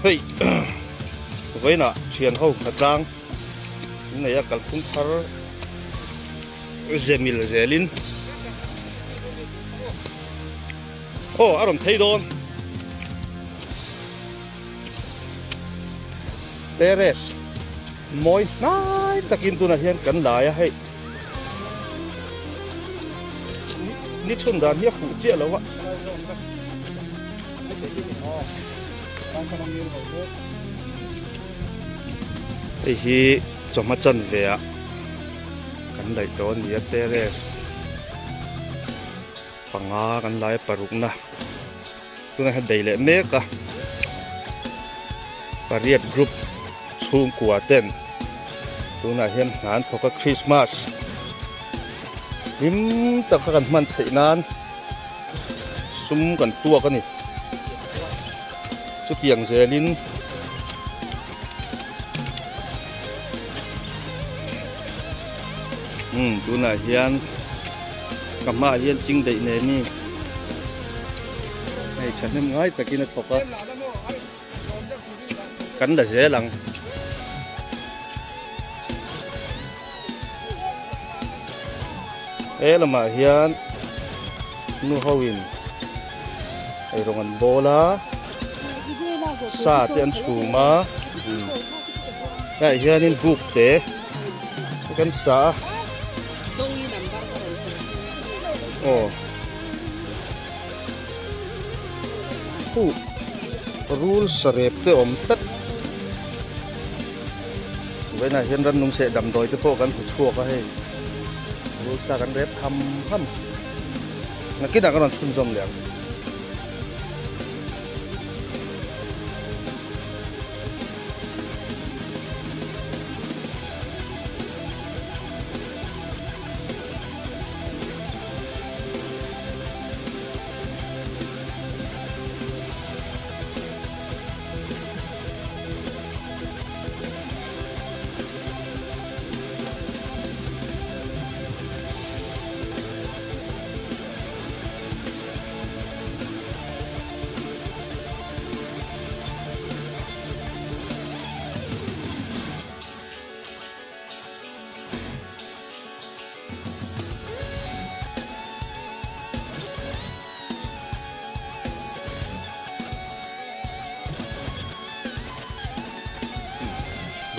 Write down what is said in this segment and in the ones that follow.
Hei vawiinah thian ho hnatlang in nei a kalphung thar ze mil zelin aw a rawn phei dawn terrace mawi hnai takin tunah hian kan lai a hei ni chhun dan hi a fuh chiah lo a. Hei hi chawhma chan ve ah kan laih tawh a ni a terrace panga kan lai a parukna tunah hian bei leh mek a pariat group chhungkua ten tunah hian hna an thawk a Christmas hlim taka kan hman theih nan. Sum kan tuak a ni. Chutiang zelin umm tunah hian ka hmaah hian ching daih nen ni hei thahnem ngai takin a thawk a kan la zel ang. He lamah hian nu ho in eirawng an bawl a sa te an chhum a haiah hianin buk te kan sa a aw huh rul sarep te awm tlat vawiinah hian rannung seh damdawi te pawh kan hmu chhuak a hei. Rulsa kan rep ham ham. Nakinah kan rawn chhunzawm leh ang.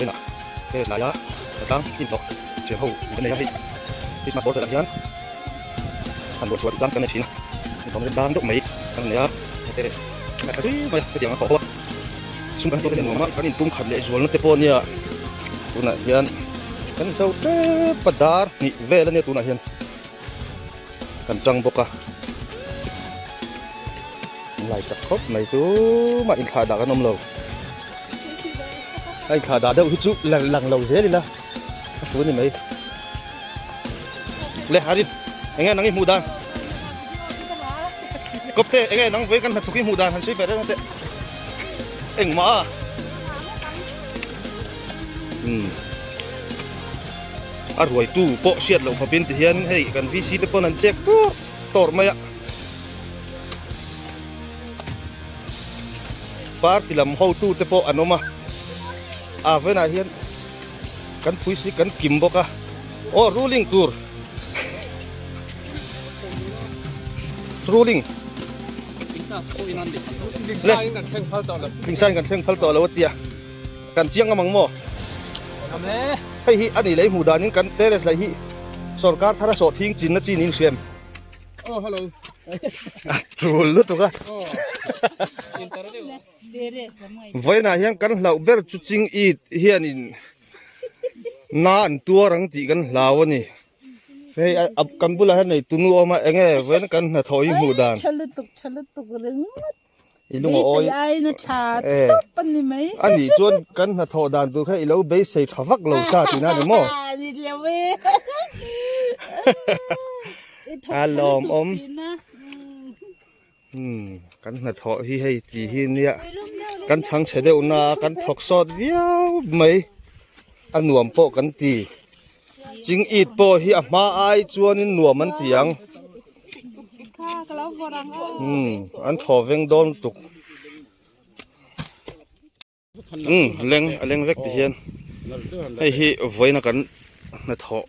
Vena che lai a tlang in hlawh thiam ho kan nei a hei Christmas bawr velah hian han buai chhuah tlang kan nei thin a inthawm remchang deuh mai kan nei a hete a tha zui mai a hetiang a thawh ho a sum kan hlawk hian nuam a kan inpum khat leh zualna te pawh nia tunah hian kan zo tep a dar hnih vel ania tunah hian kan tang bawk a lai chak khawp mai tu mah inthlah dah kan awm lo a inthlah dah deuh hi chu lang lang lo zel ila a fu ni mai le harin enge nang i hmuh dan kawpte enge nang vawi kan hnathawk i hmuh dan han sawi ve reng teh engmah umm a ruaitu pawh hriat loh khawpin ti hian hei kan VC te pawn an check tur tawr mai a party lam hotu te pawh an awm a a venah hian kan phuisi kan kim bawk a aw ruling tur ruling thingsain kan thleng phal tawh lo a tia. Kan chiang ngam ang maw? Hei hi a nih leh i hmuh danin kan terrace laih hi sorkar thar a sawh thing chinna chi niin hriam. Oh hello. A tul lutuk a. Vawiinah hian kan hlauh ber chu ching it hianin na an tuar ang tih kan hlau a ni. Hei a kan bulah hian nei tunu awm a enge vawiin kan hnathawh hi hmuh dan. Tha lutuk tha lutuk ringawt. I lung a awi. Beisei aiin a tha tawp a ni mai. A nih chuan kan hnathawh dan tur kha i lo beisei tha vak lo sa tihna a ni maw? Ni lo e. I thawk A tha lutuk lawmawm. tihna. Umm kan hnathawh hi hei ti hi nia kan chhang chhe deuh na a kan thawk sawt viau mai a nuam pawh kan ti. Ching it pawh hi a hma ai chuanin nuam an ti ang. Umm an thaw veng dawn lutuk. Umm leng a leng vek ti hian hei hi vawiina kan hnathawh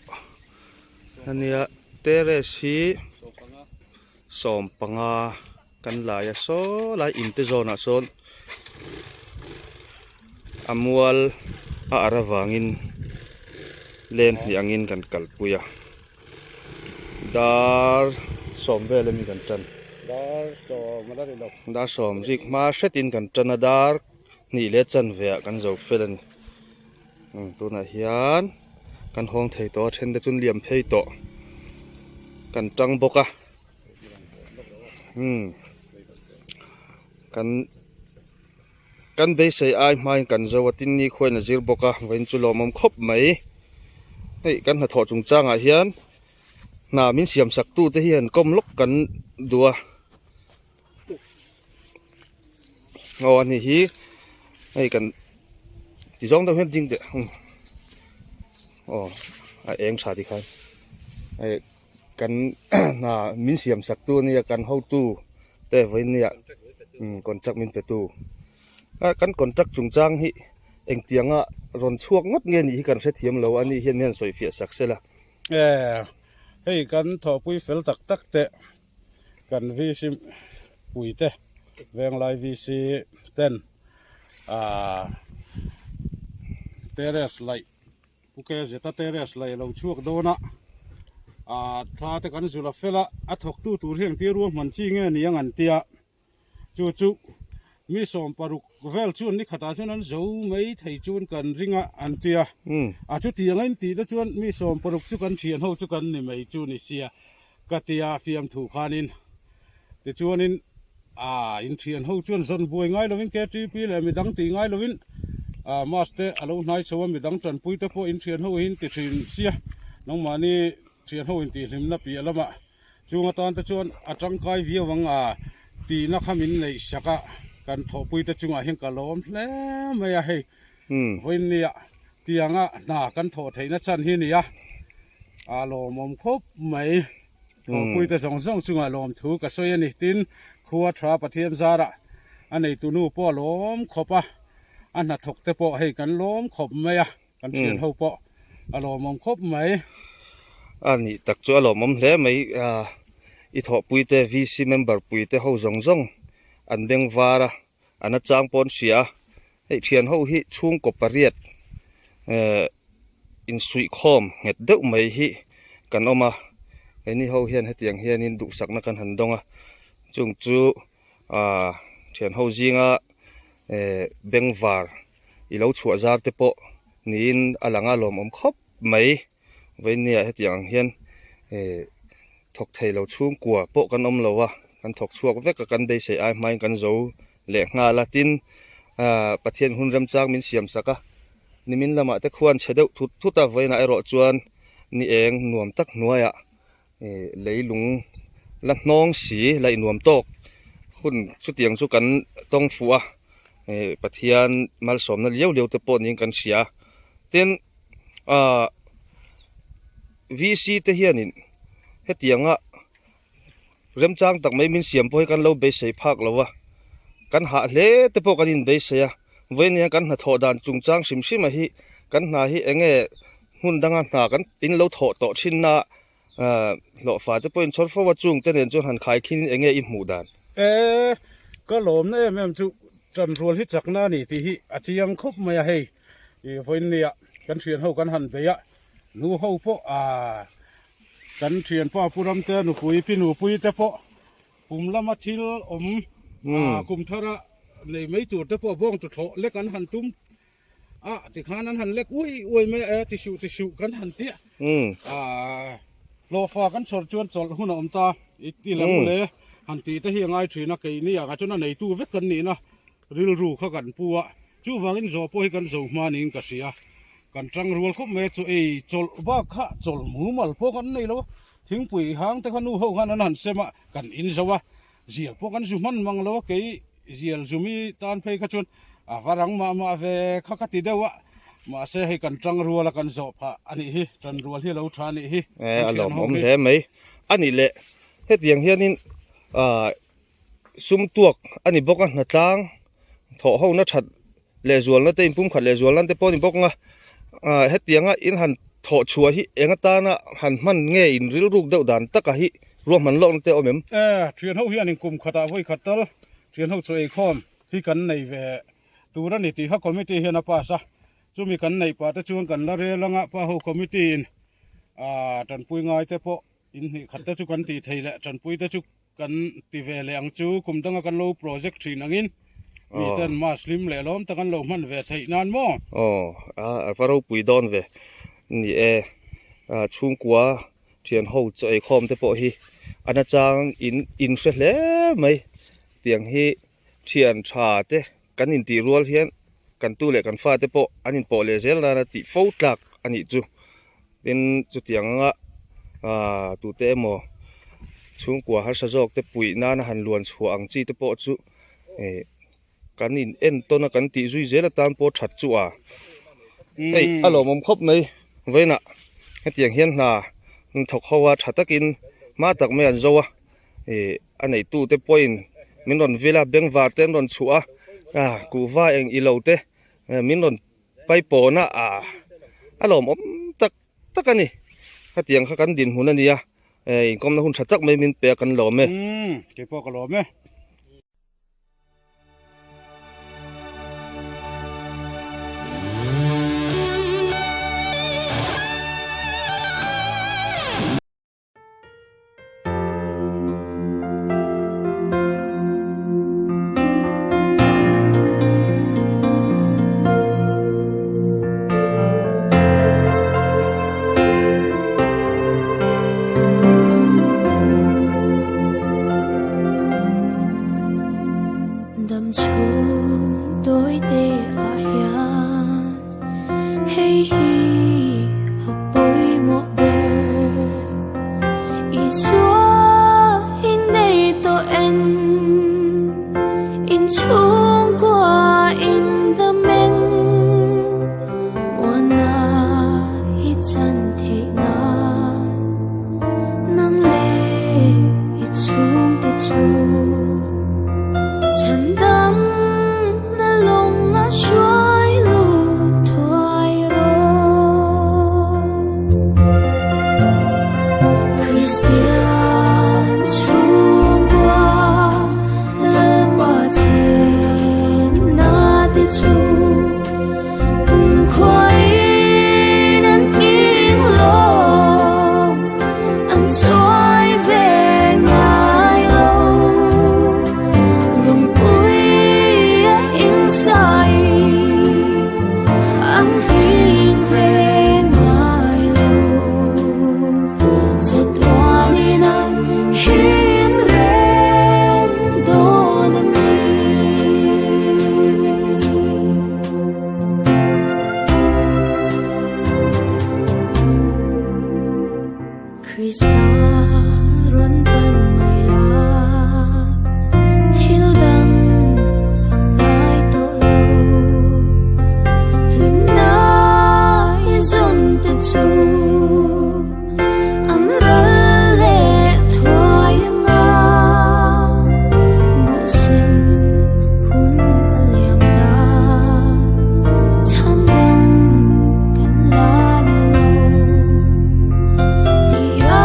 ania terrace hi 15 kan lai a saw lai in te zawnah sawn a mual a ar avangin len hnih angin kan kalpui a. Dar sawm vel ami kan tan. Dar sawm a la ri lo. Dar sawm rik hma hretin kan tan a dar hnih leh chanve ah kan zo fel a ni. Umm tunah hian kan hawng thei tawh a then te chu liam phei tawh kan tang bawk a umm kan kan beisei ai hmain kan zo a tin ni khuain a zir bawk a vawiin chu lawmawm khawp mai hei kan hnathawh chungchangah hian hna min siam sak tu te hian kawm lawk kan duh a aw a ni hi hei kan ti zawng deuh hian ding teh aw a eng tha tikhan hei kan hna min siam sak tu ania kan hotu te vawiin nia contract min pe tu a kan contract chungchang hi engtianga rawn chhuak ngawt nge nih hi kan hrethiam lo a ni hian min han sawi fiah sak sela. E hei kan thawhpui fel tak tak teh kan VC pui te Venglai VC ten ah terrace laih Pu Kezeta terrace laih a lo chhuak dawn a ah thla te kan zul a fel a a thawktu tur hi engtir ruahman chi nge ni ang an tia. Chu chu mi 60 vel chuan ni khatah chuan an zo mai thei chuan kan ring a an ti a. A chutiang a intih te chuan mi 60 chu kan thian ho chu kan ni mai chu ni sia ka ti a fiamthu khanin. Tichuanin aa in thian ho chuan zawn buai ngai lovin KTP leh midang tih ngai lovin aa mask te a lo hnai chho a midang tanpui te pawh in thian ho hi in ti thin sia nangmahni thian ho intihhlimna piah lamah Chung atan te chuan a tangkai viau ang a tihna kha min neih sak a, kan thawhpui te chungah hian ka lawm hle mai a, hei vawiin nia tianga hna kan thawh theihna chan hi nia a lawmawm khawp mai. Thawhpui te zawng zawng chungah lawmthu ka sawi a ni. Tin, khua tha Pathian zarah a neitu nu pawh a lawm khawp a, a hnathawk te pawh hei kan lawm khawp mai a. Kan thian ho pawh a lawmawm khawp mai. A nih tak chu a lawmawm hle mai. I thawhpui te VC member pui te ho zawng zawng an beng var a, an achang pawn hria a. Hei thian ho hi chhungkaw pariat insuihkhawm nghet deuh mai hi kan awm a. Keini ho hian hetiang hianin duhsakna kan han dawng a, chung chu thian ho zinga bengvar i lo chhuah zar te pawh niin a lang a lawmawm khawp mai vawinia hetiang ang hian eh thawk thei lo chhungkua pawh kan awm lo a kan thawk chhuak vek a kan beisei ai hmain kan zo leh nghal a tin ah Pathian hun remchang min siam sak a nimin lamah te khuan chhe deuh thut thut a vawiinah erawh chuan ni eng nuam tak hnuaiah Ih leilung la hnawng si laih nuam tawk hun chutiang chu kan tawng fuh a ih Pathian malsawmna liau liau te pawh niin kan hria a tin ah VC te hianin hetianga remchang tak mai min siam pawh hi kan lo beisei phak lo a kan hah hle te pawh kan inbeisei a vawiin hian kan hnathawh dan chungchang hrim hrim a hi kan hna hi eng nge hmun danga hna kan in lo thawh tawh thin a ah hlawhfa te pawhin chhawr fo a chung te nen chuan han khai khin eng nge i hmuh dan. E ka lawmna em em chu tanrual hi chakna a ni tih hi a chiang khawp mai a hei ih vawiin nia kan thian ho kan han bei a nu ho pawh ah kan thianpa pu Ramte nupui pi nupui te pawh kum lama thil awm ah kum thara nei mai tur te pawh bawng tuthlawh lek an han tum A tikhan an han lek uai uai mai a, e ti suh ti suh kan han tia. A hlawhfa kan chhawr chuan chawlh hun a awm ta i ti lo le han tih te hi a ngai thin a, keini ah chuan a neitu vek kan nihna rilru kha kan pu a, chuvangin zawh pawh hi kan zo hma niin ka hria. Kan tang rual khawp mai a, chaw ei chawlh bak kha chawlh mumal pawh kan nei lo a, thingpui hang te kha nu ho khan an han sem a, kan in zo a, Zial pawh kan zu hman mang lo a, kei zial zumi tan phei kha chuan a va rang mah mah ve kha ka ti deuh a, mahse hei kan tang rual a kan zawh phah a nih hi, tan rual hi a lo tha a nih hi. E a lawmawm hle mai a nih leh hetiang hianin ah sum tuak a ni bawk a hnatlang thawh ho na that. lehzualna te inpumkhat lehzualna te pawh a ni bawk ang a ah hetianga in han thawh chhuah hi eng atana han hman nge in rilruk deuh dan taka hi ruahman lawkna te a awm em? E, thianho hian in kum khatah vawi khat tal thianho chaw eikhawm hi kan nei ve tur a ni tih kha committee hian a pass a, chumi kan neih pah te chuan kan la rel anga pa ho committee in ah tanpui ngai te pawh in hnih khat te chu kan tih thei leh tanpui te chu Kan ti ve leh ang chu, kum danga kan lo project thin angin miten mask hlim leh lawm tak an lo hman ve theih nan maw? Aw, a va ropui dawn ve. Ni e, chhungkua thian ho chaw eikhawm te pawh hi a nachang in in hre hle mai. Tiang hi thian tha te kan intih rual hian kan tu leh kan fa te pawh an inpawh leh zel nana tih fo tlak a nih chu. Tin, chutiang anga aaa tute emaw chhungkua harsa zawk te puih nana han luan chhuah ang chi te pawh chu eh kan in en tawn a kan tih zui zel atan pawh that chu a hei a lawmawm khawp mai vawiinah hetiang hian hna an thawk ho a tha takin hma tak mai an zo a eh a neitute pawhin min rawn vil a bengvar te an rawn chhuah a ah kuhva eng ilo te min rawn Paipawna ah a lawmawm tak tak a ni. Hetiang kha kan dinhmun a nia, inkawmna hun tha tak mai min pe a kan lawm e. Umm, keipawh ka lawm e. Dam chhung tawi te ah hian hei hi a pawimawh ber. Isua i nei tawh em? Inchhungkua in dam en? Muana i chan theih nan nang leh i chhungte chu chhan dam na lawng a hruai lut thuai rawh. Kristian chhungkua Lalpa chenna te chu kum khuain an hming lawm an chuai ve ngai lo. Lungpui a insai an hming ve ngai lo. Chatuanin an him reng dawn a ni. Krista rawn pan mai la, thil dang a ngai tawh lo. Hlimna i zawn te chu an ral leh thuai anga, buhsen hun a liam ta, chhan dam kan la ni lo.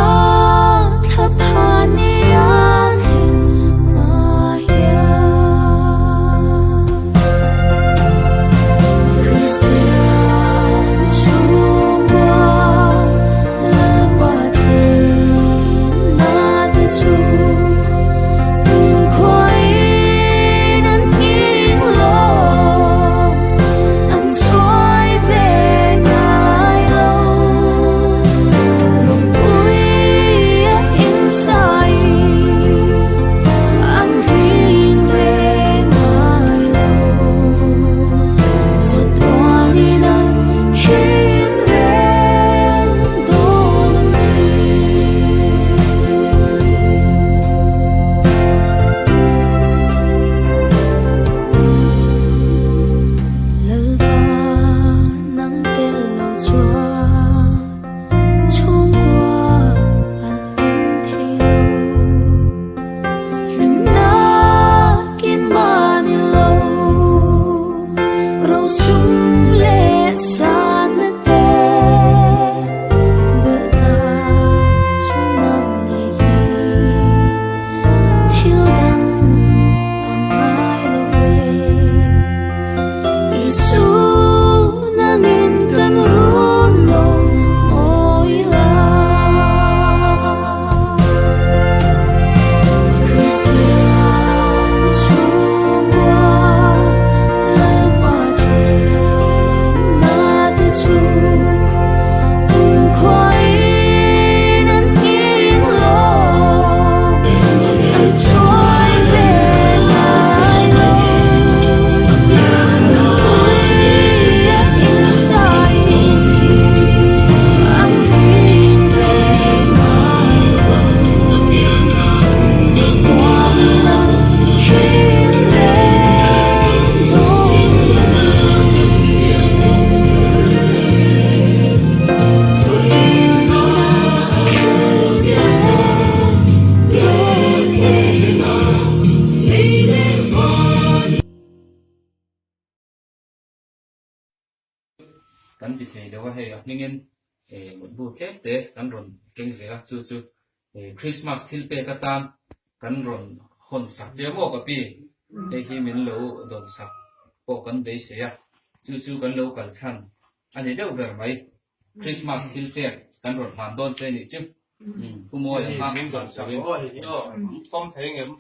kan ti thei lo a, hei a hmingin mutbu tlem te kan rawn keng ve a, chu chu Christmas thil pek atan kan rawn hawn sak che maw ka pi? Hei hi min lo dawn sak pawh kan beisei a, chu chu kan lo kal chhan a ni deuh ber mai. Christmas thil pek kan rawn hlan dawn che nih chu. Pu Mawia kha Min dawn sak aw hei hi aw, fawm thei ngem.